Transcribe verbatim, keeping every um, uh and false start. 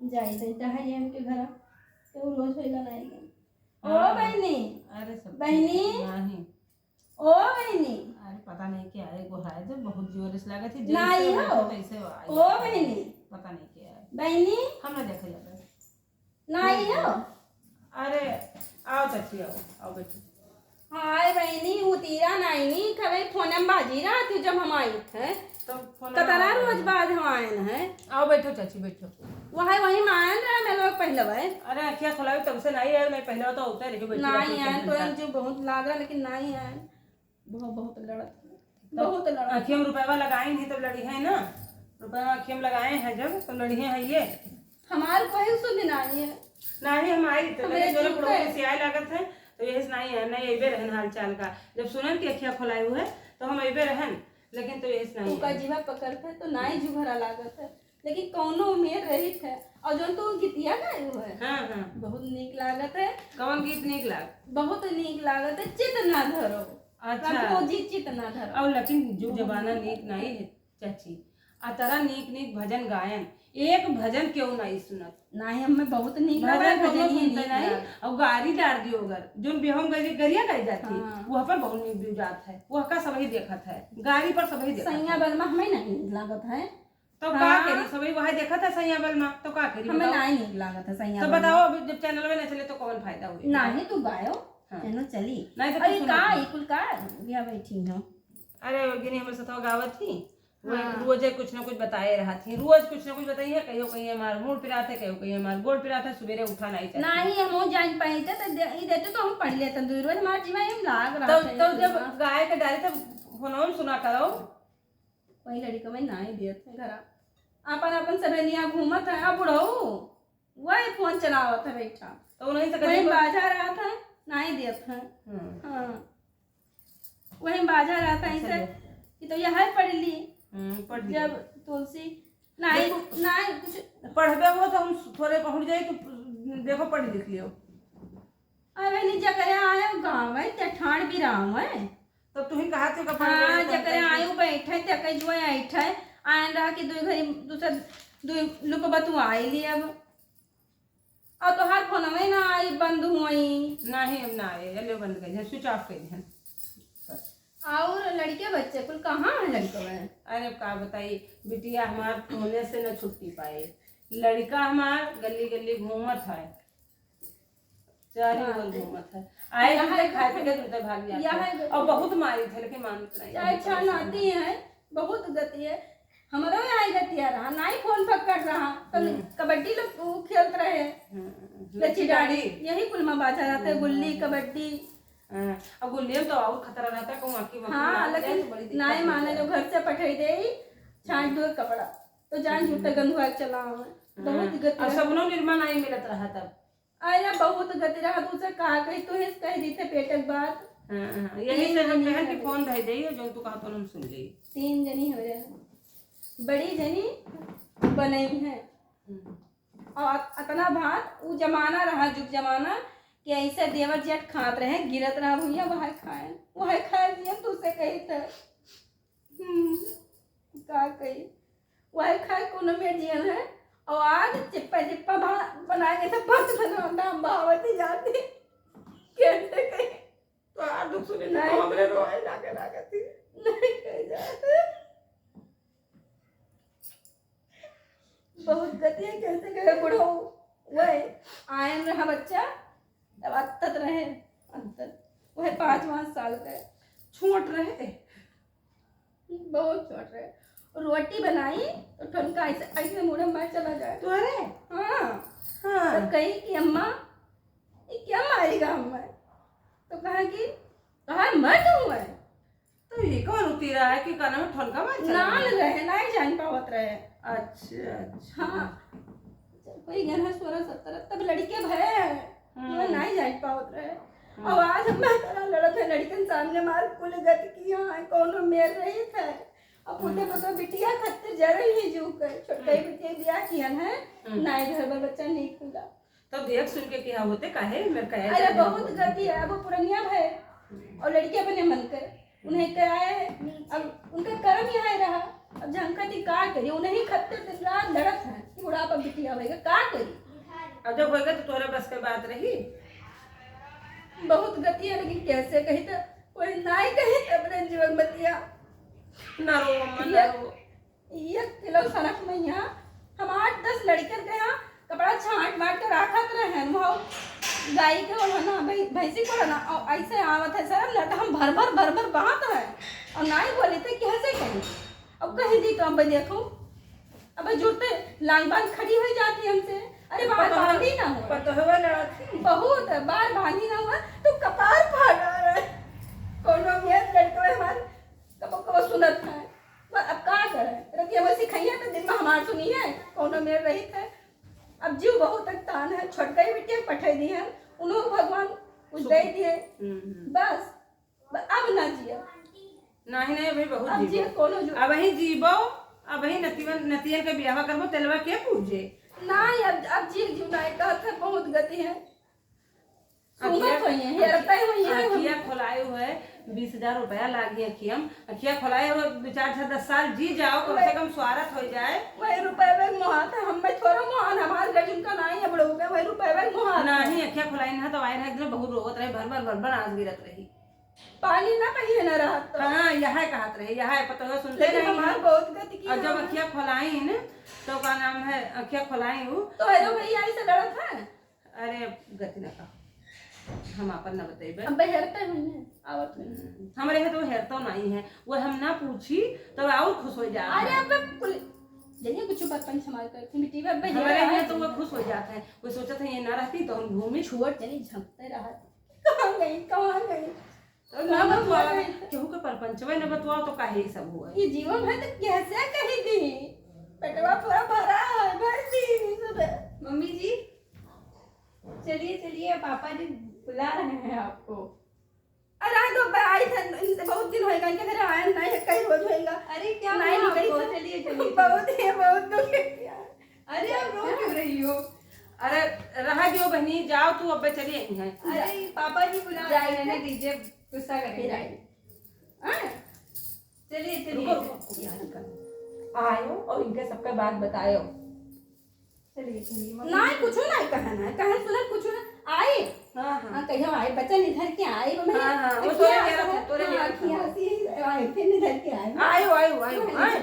जाई सही चाहे ये हमके घर, तो रोज होइला नहीं गई। ओ हाँ। बहिनी, अरे सब बहिनी। नहीं। ओ बहिनी। अरे पता नहीं क्या है, वो है जो बहुत जोर से लागत है, जैसे नहीं हो। हो, तैसे हो, आई ओ है। बहिनी। पता नहीं क्या है। बहिनी। हम ना देखे जाते। नहीं हो। अरे, आओ चाची, आओ, आओ बैठो। हाय बहिनी, उतीरा नाइनी, कबे फोनम बाजी रहत ही जब हम आइत है। तो फोन कतना लगा रोज दो। बाद हम आयन है। आओ बैठो चाची, बैठो। वही, वही में आयन रहे, मैं लोग पहले भाई। अरे, अखिया खोलावे तब से नहीं आए, नहीं पहले तो उतर रही, बैठी नहीं रहती आयन, एक तो घंटा। जो बहुत लाग रहा, लेकिन नहीं आयन। बहुत, बहुत लड़त है। तो बहुत लड़त है। आँखियों में रुपया लगाए हैं, तब लड़ी है ना। रुपया आँखियों में लगाए हैं जब, तो लड़ी है ये। हमार कोई सुध नहीं है। नहीं, हम आई तो हमरे लेकिन जो चुप लोग है। खिसियाए लागत है, तो यही से नहीं है, नहीं अइबे रहन हाल चाल का। जब सुनन कि अखिया खोलाए हुए, तो हम अइबे रहन, लेकिन तो यही से नहीं तू का है। जीवा पकड़त है, तो नाई जुघरा लागत है। लेकिन कौनो उम्मीद रहित है। और जौन तू गीतिया गाए हुए है, हाँ, हाँ। बहुत नीक लागत है। कौन गीत नीक लाग? बहुत नीक लागत है, चित ना धरो। अच्छा। प्रभु जी चित ना धरो। और लेकिन जुग बहुत जमाना नीक नीक है। नहीं है, चाची। अतरा नीक नीक भजन गायन, एक भजन क्यों नहीं सुनत? नहीं, हमें बहुत नीक भजन लगा, कौनो भजन ही सुनते नीक नहीं। लगा। और गारी डार दियो अगर, जोन बियाह में गरी-, गरिया गाई जाती, हाँ। वह पर बहुत नीक view जात है, वह का सबही देखत है, गारी पर सबही देखत सैया है। बलमा हमें नहीं लागत है। तो का हाँ। करी, सबही वह देखत है सैया बलमा, तो का करी, हमें बताओ? नहीं नीक लागत है सैया तो बलमा। बताओ, अभी जब channel में नहीं चले तो कौन फायदा हुई? नहीं, तू गायो, हाँ। Channel चली। नहीं तो अरे तू सुनो का, तू। ई कुल का, या बैठी हो। अरे, वो गिनी हमरे साथ गावत ही, वो हाँ। रोजे कुछ ना कुछ बताए रहत ही, रोज कुछ ना कुछ बताई है, कहियो कहियो हमार मूड़ पिरात है, कहियो कहियो हमार गोड़ पिरात है, सुबेरे उठा नहीं चाहती। नहीं, हम जान पाई थे, तो दे, ई देते तो हम पढ़ लेते, दू रोज हमार जीवा एम लाग रहा तो, था, तो जब इतना। गाय के डाली तब फोनवा में सुना करो। वही लड़िका में नाई देत है घरा। आपन, आपन सहेलियां घूमत है, आ बुढ़ऊ वही फोन चलावत है बैठा। तो उन्हीं से वही कभी बाजा रहत है, नाई देत है। हम्म। हाँ। वही बाजा रहत है अच्छा, ऐसे ले। कि तो यह है पढ़ ली। हम्म, पढ़ ली। जब तुलसी, नाई, देखो, नाई कुछ पढ़बे हो तो हम थोड़े पहुँच जाए तो देखो पढ़ लिख लियो। अरे नहीं, जकरे आए गाँव है, ते ठाण भी राम है। तब तुही कहा थे कपार हाँ, में जकरे आयु बैठे, तके जुए ऐठे, आयन रहा कि दुई घड़ी दूसर दुई लुक बतुआई ली अब। और तोहार फोनवे ना आई, बंद हुई। नहीं, अब ना आए, ले बंद कर दे, switch off कर दे। और लड़के बच्चे कुल कहाँ है लड़के में? अरे का बताई, बिटिया हमार फोने से न छुट्टी पाए, लड़का हमार गली गली घूमत है। चार ही हाँ। बंद घूमत है। आए यहाँ तो है खाए पी के तुरंते भाग जाते यहाँ हैं। है और बहुत मारी थे, लेकिन मानत नहीं। चाहे अच्छा नाती है, बहुत गति है। हमरो यहाँ ही गतिया रहा, ना ही फोन पकड़ रहा, तो हम्म। कबड्डी लोग वो खेलत रहे। हम्म। लच्ची डाड़ी, यही कुल में बाजा रहता है, गुल्ली, हम्म। कबड्डी। हाँ, अब गुल्ली में तो और खतरा रहता है, कहूँ आँखी वाँखी हाँ, लाग जाए लेकिन तो बड़ी दिक्कत नाई हो माने जाए। जो घर से पठाई दे, छांट दो कपड़ा, तो जान हम्म। झूठे गंधुआ के चला आवे। बहुत हाँ, गति और रहता। सपनों निर्मा नहीं मिलत रहा तब। अरे बहुत गति रहा, तू से कहा कही, तू ही कह दी थे पेट के बात। हाँ, हाँ, यही तीन से हम जनी कहन कि हवे। फोन धर दे, जो तू कहा तो हम सुन ले। तीन जनी हवे रहे, बड़ी जनी बनई है। हम्म। और अत-, अतना भात, उ जमाना रहा, जुग जमाना, कि ऐसे देवर जेठ खात रहे, गिरत रहा भुइया, वह खाए, वह खाए, जियन तू से कही थे। हम्म, का कही? वही खाए कोनो में जियन है। और आज चिप्पा चिप्पा भा-, बनाए के तो बस बना, नाम बहावत ही जाती। कैसे कही? तो आज दुख सुने तो नहीं। हमरे रोए लागे, लागे थी। नहीं कह जाते। बहुत गति है, कैसे कहे बुढ़ऊ। वही आयन रहा बच्चा, तब अत्तत रहे, अत्तत। वही पाँच पाँच साल के। छोट रहे। बहुत छोट रहे। रोटी बनाई, तो ठनका ऐसे, ऐसे मुड़े मार चला जाए। तो अरे? हाँ। हाँ। तो कही कि अम्मा, ये क्या मारेगा हमें? तो कहा कि, "कहा मर्द हूँ मैं।" तो ये कौन होती रहा है कि काना में ठनका मार चला नाल गया? रहे, नाई जान पावत रहे। अच्छा, अच्छा। हाँ। कोई गन है सोलह सत्रह, तब लड़के भय है। हम्म। वो नाई जान पावत रहे। हम्म। और आज हम तरह लड़त है, लड़कन सामने मार कुल गत की यहाँ है, कौनो मेर रही थे। अब पुते हम्म। पुतो बिटिया खातिर जरे ही जू के, छोटका ही हम्म। बिटिया बियाह किया है, हम्म। नाई घर में बच्चा नहीं खुला। तब देख सुन के किया होते, काहे मेरे कहे अरे जाते बहुत हो? गति है, अब वो पुरनिया है और लड़की अपने मन के, उन्हें के आए हैं, अब उनका कर्म यहाँ रहा, अब झंखा दी का करी, उन्हें ही खत्ते दिन रात लड़त है कि बुढ़ापा बिटिया या होइगा, का करी? अब जब होइगा तो तोहरे बस के बात रही। बहुत गति है, लेकिन कैसे कही तो कोई नाई कही तो अपने जीवन बतिया। ना रो अम्मा, ना ये रो। एक किलो सरफ में यहाँ हम आठ दस लड़कन के यहाँ कपड़ा छांट मार के राखत रहे हैं। वहाँ गाय के ओढ़ना, भै-, भैंसी के ओढ़ना, और ऐसे आवत है सरफ ना, तो हम भर भर, भर भर बांध है। और नाई बोली थे, "कैसे कहीं?" अब कहीं दी तो अब देखो, अब जुड़ते लांग बांध खड़ी हो जाती हमसे। अरे बार पतोह-, बांधी ना हो। पतोहवा लड़त ही। बहुत बार बांधी ना हुआ, तो कपार फाड़ा रहे। कोनो मेर लड़के हमारे कबो कबो सुनत है। पर अब का करे? रतिया में सिखैया तो दिन में हमार सुनी है, कोनो मेर रही थे। अब जीव बहुत एक तान है, छोटका ही बिटिया पठे दी है, उन्हों भगवान कुछ दे दिए। हम्म, हम्म। बस, ब-, अब ना जिया। नहीं, नहीं, अभी बहुत अब जीवो। जिया कोनो जो अब ही जीवो, अब ही नतियन, नतियन के बियाह करबो, तेलवा के पूजे? ना, अब, अब जी जीव ना कहत है, बहुत गति है। अखिया, सूंघत होई है, अखिया, हेरते होई है हम। अखिया खोलाए हुए बीस हजार रुपया लागी अखिया में। अखिया खोलाए हुए दो चार छह दस साल जी जाओ, कम से वही। कम स्वारथ हो जाए। वही रुपये में मोहात है, हम में थोड़ा मोहान, हमारे घर जिनका नहीं है बड़ों के, वही रुपये में मोहात है। नहीं, अखिया खोलाई ना तो आए रहे, एकदम बहुत रोवत रहे, भर भर भर भर आंस गिरत रही। पानी ना कहिए ना रहत तो। हाँ, यह कहत रहे, यह पतोह सुनते लेकिन नहीं। हमार बहुत गति की और जब ना। अखिया खोलाई न, तो का नाम है, अखिया खोलाई हूँ। तो हेरो भैया ऐसे लड़त है। अरे, अब गति ना का, हम आपन ना बतइबे। अब हेरते हुई हैं, आवत हुई हैं। हम्म, हमरे है तो हेरतो नहीं है, वो हम ना पूछी, तब और खुश हो जात अरे, है। अब कुल, जइए कुछ परपंच हमारे करती मिट्टी में, अब हमारे हेरा यहाँ है। तो वो खुश हो जात है, वो सोचत है, ये ना रहती तो हम घूमी। छोड़, जनी झंकते रहत। कहाँ गई, कहाँ गई? तो ना बतवाओ, केहू के परपंचवे न बतवाओ तो काहे ई सब हुआ? ये जीवन है तो कैसे कही दी? पेटवा पूरा भरा है, भर दी सब। मम्मी जी, चलिए, चलिए, पापा जी बुला रहे हैं आपको। अरे, आ तो आई थे, इनसे बहुत दिन होएगा, इनके घर आया नहीं है, कई रोज होएगा। अरे, क्या नहीं हुआ निकली आपको? तो चलिए, चलिए, बहुत, ये बहुत दुख है। अरे, आप रो क्यों रही हो? अरे, रहा दियो बहनी, जाओ तू, अब्बे चली आई हैं। अरे, पापा जी बुला रहे हैं, रहने दीजिए, गुस्सा करेंगे। फिर आई। हाँ? चलिए, चलिए। रुको, रुको, रुको, यहाँ निकल। आयो और इनके सबका बात बतायो। चलिए, चलिए, मम्मी। ना, कुछ ना कहना है, कहे सुना कुछ ना। आए? हाँ, हाँ। हाँ, कहियो आए, बच्चा निधर के आए, वो मैं हाँ, हाँ, वो अखियाँ तोरे आंसू मेरा है, तोरे हाँ, मेरा अखियाँ था। आंसू है, आए, फिर निधर के आए। आयो, आयो, आयो, हाँ, आयो।